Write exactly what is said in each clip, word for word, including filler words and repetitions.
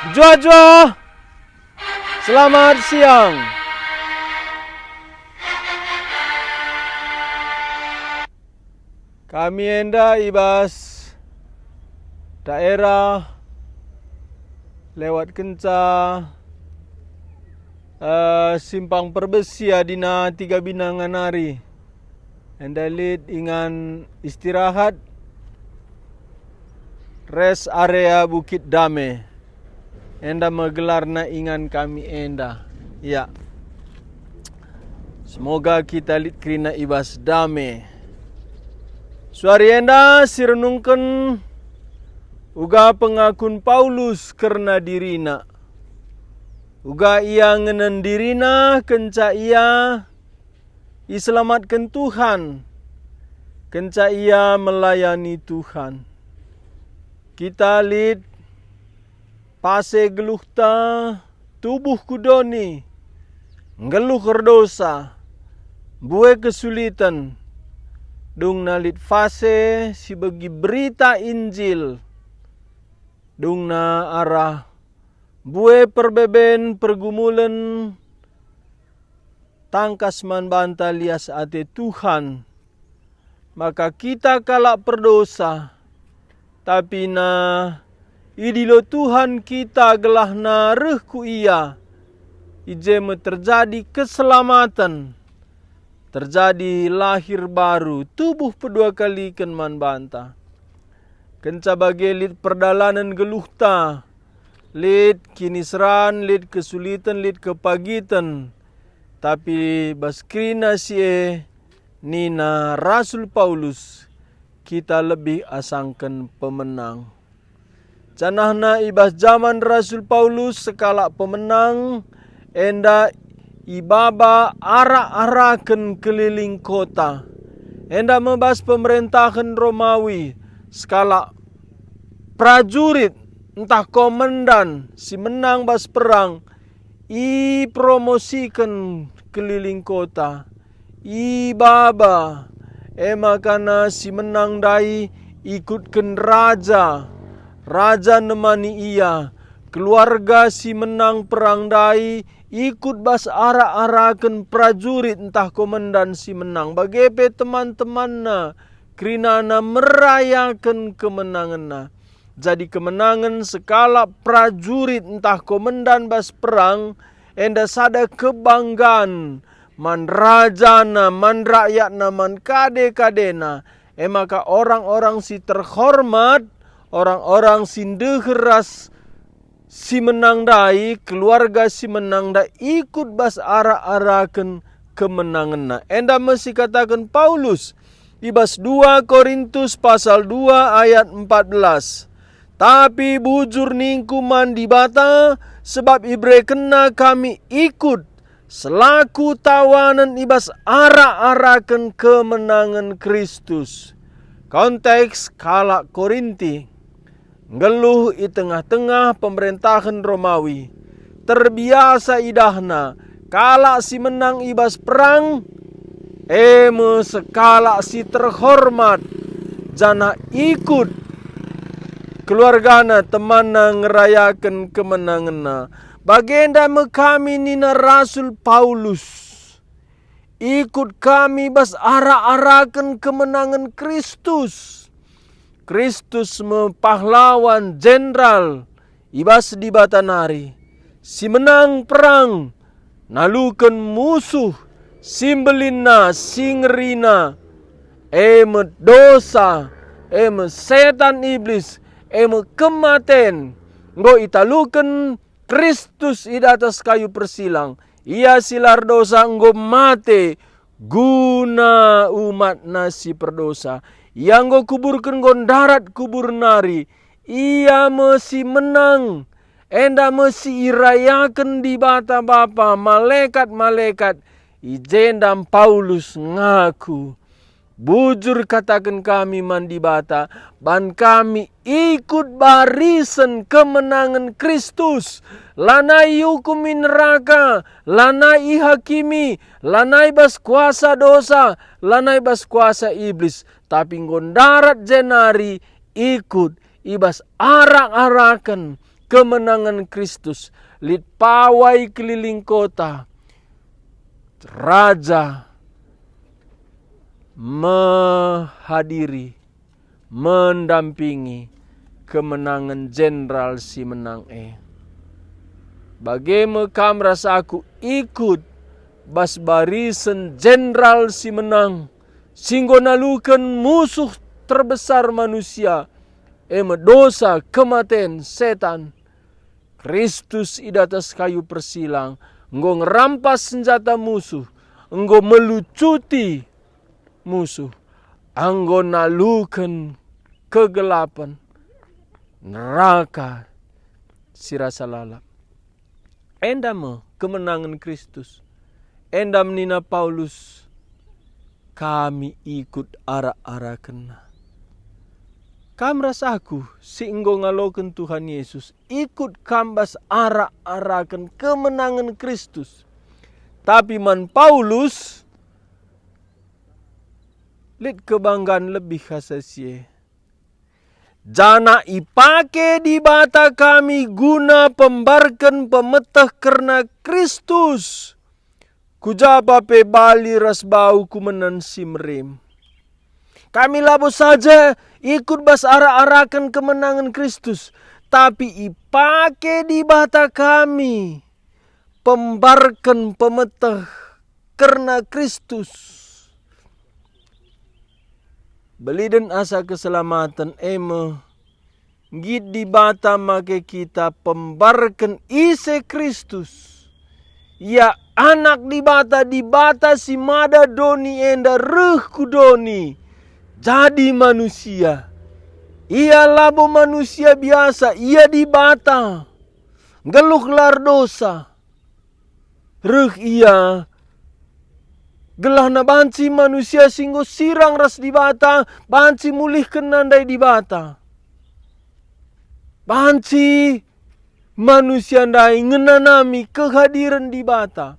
Juah-juah! Selamat siang. Kami enda i bas daerah lewat kenca, eh, Simpang Perbesi adina Tiga Binanga nari. Enda lit ingan istirahat, rest area Bukit Dame. Enda me gelarna ingan kami enda. Ya. Semoga kita lit kerina i bas dame. Suari enda si renungken uga pengakun Paulus kerna dirina. Uga ia ngenen dirina kenca ia iselamatken Tuhan, kenca ia melayani Tuhan. Kita lit fase geluhta, tubuh ku doni, nggeluh erdosa, mbue kesuliten, dungna lit fase si begi berita Injil, dungna arah mbue perbeben pergumulen tangkas man banta lias ate Tuhan, maka kita kalak perdosa, tapi na idilo Tuhan kita gelahna reh ku Ia, i je me terjadi keselamaten, terjadi lahir baru, tubuh pedua kaliken man banta. Kenca bage lit perdalanen geluhta, lit kiniseran, lit kesuliten, lit kepagiten, tapi bas kerina si e nina Rasul Paulus, kita lebih asangken pemenang. Janahna i bas jaman Rasul Paulus sekalak pemenang enda ibaba arak-araken keliling kota. Enda me bas pemerentahen Romawi sekalak prajurit ntah komendan si menang bas perang ipromosiken keliling kota, ibaba, e maka na si menang ndai ikutken raja, raja nemani ia, keluarga si menang perang ndai ikut bas arak-araken prajurit ntah komendan si menang, bage pe teman-temanna, kerinana merayaken kemenangenna. Jadi kemenangen sekalak prajurit ntah komendan bas perang enda sada kebanggan man rajana, man rakyatna, man kade-kadena. E maka orang-orang si terhormat, orang-orang si ndeher ras si menang ndai, keluarga si menang ndai ikut bas arak-araken kemenangenna. Enda me sikataken Paulus i bas dua Korintus pasal dua ayat empat belas, "Tapi bujur ningku man Dibata, sebab iberekenNa kami ikut selaku tawanen i bas arak-araken kemenangen Kristus." Konteks kalak Korinti. Nggeluh i tengah-tengah pemerentahen Romawi, terbiasa idahna kalak si menang i bas perang, e me sekalak si terhormat, janah ikut keluargana, temanna ngerayaken kemenangenna. Bagenda me kami, nina Rasul Paulus, ikut kami bas arak-araken kemenangen Kristus. Kristus me pahlawan jenderal i bas Dibata nari, si menang perang, naluken musuh si mbelinna, si ngerina, e me dosa, e me setan iblis, e me kematen. Enggo italuken Kristus i datas kayu persilang. Ia si la erdosa enggo mate guna umatNa si perdosa. Ia enggo kuburken, enggo ndarat kubur nari. Ia me si menang, enda me si irayaken Dibata Bapa, malekat-malekat. I jenda Paulus ngaku, "Bujur kataken kami man Dibata, ban kami ikut barisen kemenangen Kristus. Lanai iukumi neraka, lanai ihakimi, lanai bas kuasa dosa, lanai bas kuasa iblis, tapi enggo ndarat jenari ikut i bas arak-araken kemenangen Kristus, lit pawai keliling kota, Raja mehadiri, mendampingi kemenangen jenderal si menang e. Bage me kam ras aku ikut bas barisen jenderal si menang, si enggo naluken musuh terbesar manusia, e me dosa, kematen, setan. Kristus i datas kayu persilang enggo ngerampas senjata musuh, enggo melucuti musuh, enggo naluken kegelapen, neraka si rasa lalap. Enda me kemenangen Kristus. Enda me nina Paulus, "Kami ikut arak-arakenNa." Kam ras aku si enggo ngaloken Tuhan Yesus, ikut kam bas arak-araken kemenangen Kristus. Tapi man Paulus, lit kebanggan lebih asa si e. Janah ipake Dibata kami guna pembarken pemeteh kerna Kristus, ku japa pe bali ras bau kumenen si merim. Kami labo saja ikut bas arak-araken kemenangen Kristus, tapi ipake Dibata kami pembarken pemeteh kerna Kristus. Beliden asa keselamaten e me, nggit Dibata make kita pembarken ise Kristus. Ia Anak Dibata, Dibata si mada doni enda reh ku doni, jadi manusia. Ia labo manusia biasa, ia Dibata. Nggeluh la erdosa. Reh ia, gelahna banci manusia si enggo sirang ras Dibata, banci mulihkenna ndai Dibata. Banci manusia ndai ngenanami kehadiren Dibata.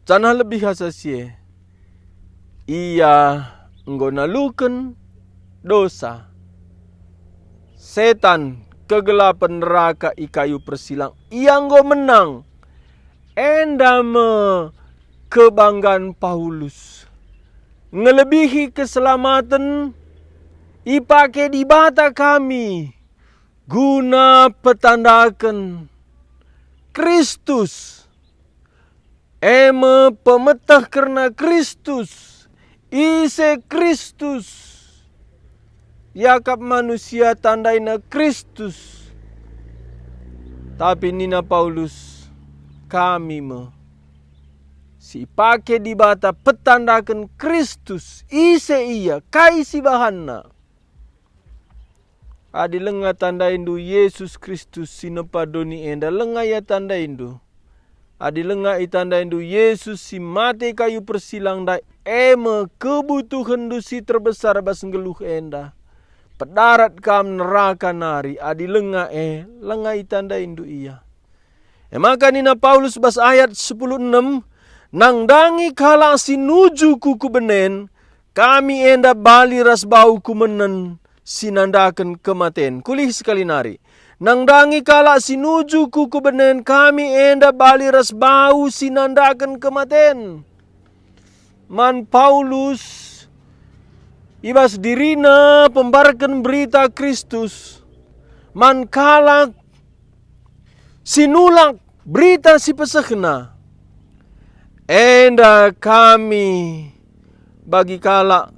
Janah lebih asa si e, ia enggo naluken dosa, setan, kegelapen, neraka i kayu persilang. Ia enggo menang. Enda me kebanggan Paulus. Ngelebihi keselamaten ipake Dibata kami guna petandaken Kristus, e me pemeteh kerna Kristus, ise Kristus. Iakap manusia tandaina Kristus. Tapi nina Paulus, kami me si ipake Dibata petandaken Kristus, ise Ia, kai si bahanNa. Adi langa tandaindu Yesus Kristus si nepa doni enda, langa ia tandaindu. Adi langa itandaindu Yesus si mate kayu persilang ndai, e me kebutuhenndu si terbesar bas nggeluh enda. Pedarat kam neraka nari, adi langa e, langa itandaindu Ia. E maka nina Paulus bas ayat sepuluh enem, "Nandangi kalak si nuju ku kebenen, kami enda bali ras bau kumenen si nandaken kematen." Kulihi sekali nari. "Nandangi kalak si nuju ku kebenen, kami enda bali ras bau si nandaken kematen." Man Paulus, i bas dirina pembarken berita Kristus man kalak si nulak berita si pesehna. Enda kami bagi kalak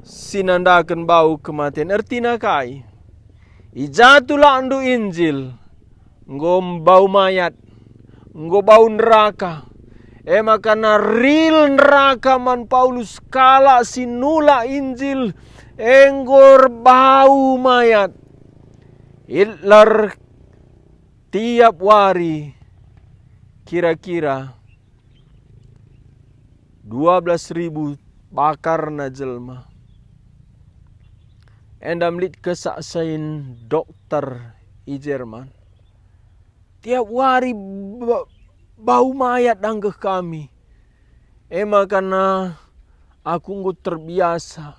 si nandaken bau kematen. Ertina kai? I ja tulakndu Injil, enggo bau mayat, enggo bau neraka. E maka ril neraka man Paulus, kalak si nulak Injil enggo erbau mayat. Hitler tiap wari kira-kira dua belas ribu bakarna jelma. Enda me lit kesaksin dokter i Jerman. Tiap wari ba-, bau mayat anggeh kami. E maka aku enggo terbiasa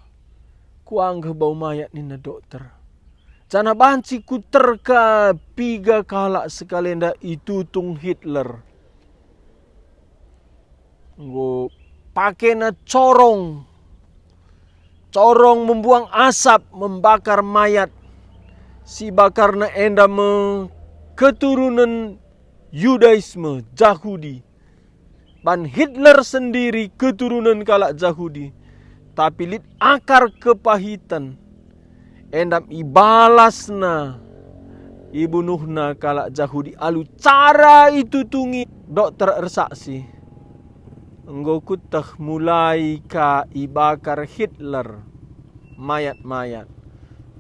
kuanggeh bau mayat, nina dokter. Janah banci kuterka piga kalak sekalenda itutung Hitler. Enggo pakena corong, corong membuang asap, membakar mayat. Si bakarna enda me keturunen Judaisme, Jahudi. Ban Hitler sendiri keturunen kalak Jahudi, tapi lit akar kepahiten. Enda ibalasna, ibunuhna kalak Jahudi alu cara itutungi. Dokter ersaksi, "Enggo kueteh mulai ka ibakar Hitler mayat-mayat.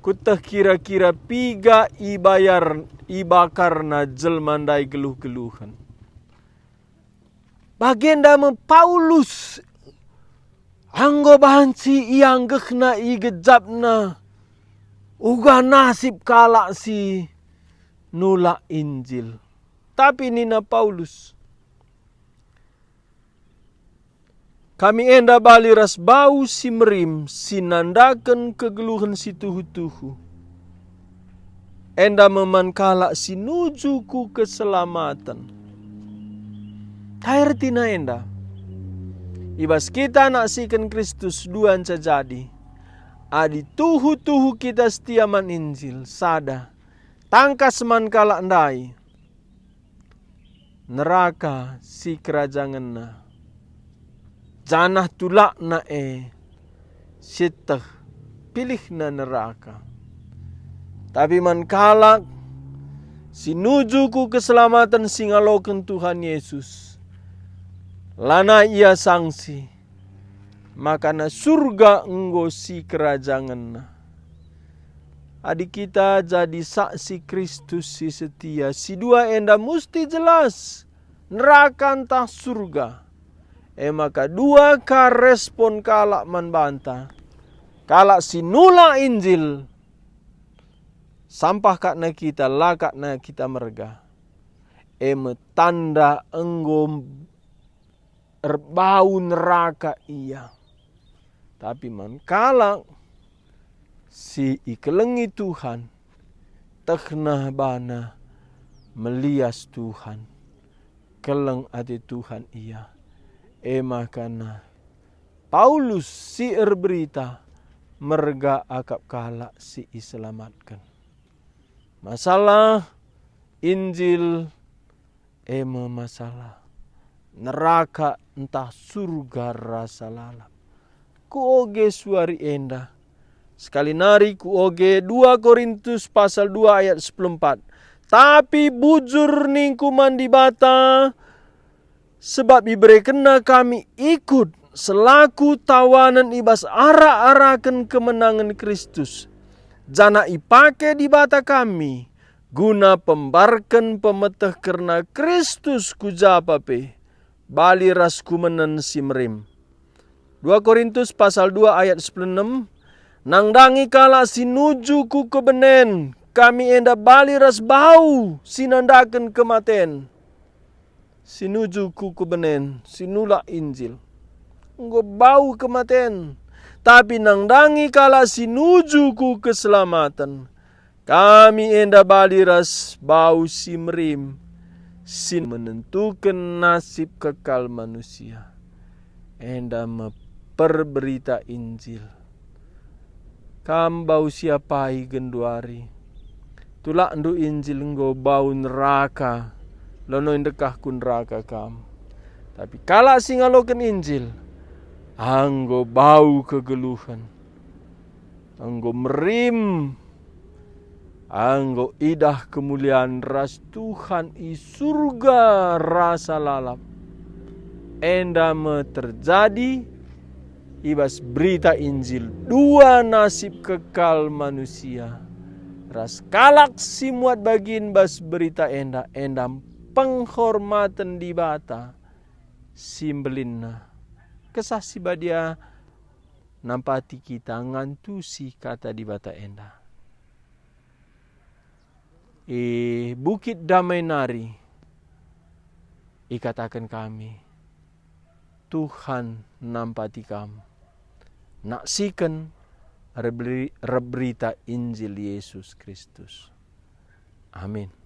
Kueteh kira-kira piga ibayar, ibakarna jelma ndai geluh-geluhen." Bagenda me Paulus, enggo banci ianggehna, igejapna uga nasib kalak si nulak Injil. Tapi nina Paulus, "Kami enda bali ras bau si merim si nandaken kegeluhen si tuhu-tuhu. Enda me man kalak si nuju ku keselamaten." Kai ertina enda? I bas kita naksiken Kristus duanca jadi. Adi tuhu-tuhu kita setia man Injil, sada, tangkas man kalak ndai, neraka si kerajangenna, janah tulakna e sieteh pilihna neraka. Tapi man kalak si nuju ku keselamaten si ngaloken Tuhan Yesus, lanai ia sangsi, makana Surga enggo si kerajangenna. Adi kita jadi saksi Kristus si setia, si dua enda musti jelas, neraka ntah Surga. E maka dua ka respon kalak man banta. Kalak si nulak Injil, sampah kakna kita, la kakna kita merga. E me tanda enggo erbau neraka ia. Tapi man kalak si ikelengi Tuhan, tehna bana melias Tuhan, keleng ate Tuhan ia. E maka Paulus si erberita merga akap kalak si iselamatken. Masalah Injil e me masalah neraka ntah Surga rasa lalap. Kuoge suari enda. Sekali nari kuoge dua Korintus pasal dua ayat sepuluh empat. Tapi bujur ningku man Dibata, sebab iberekenNa kami ikut selaku tawanen i bas arak-araken kemenangen Kristus, janah ipake Dibata kami guna pembarken pemeteh kerna Kristus ku japa pe, bali ras kumenen si merim. Dua Korintus pasal dua ayat sepuluh enem, nandangi kalak si nuju ku kebenen, kami enda bali ras bau si nandaken kematen. Si nuju ku kebenen, si nulak Injil, enggo bau kematen, tapi nandangi kalak si nuju ku keselamaten, kami enda bali ras bau si merim, si menentuken nasib kekal manusia. Enda me perberita Injil. Kam bau si apai genduari? Tulakndu Injil enggo bau neraka, lanai ndekah ku neraka kam. Tapi kalak si ngaloken Injil, enggo bau kegeluhen, enggo merim, enggo idah kemulian ras Tuhan i Surga rasa lalap. Enda me terjadi i bas berita Injil, dua nasib kekal manusia ras kalak si muat bagin bas berita enda, enda penghormaten Dibata si mbelinna. Kesah Si Badia nampati kita ngantusi Kata Dibata enda. I Bukit Damai nari ikataken kami, "Tuhan nampati kam." Naksiken reb-, reb berita Injil Yesus Kristus. Amin.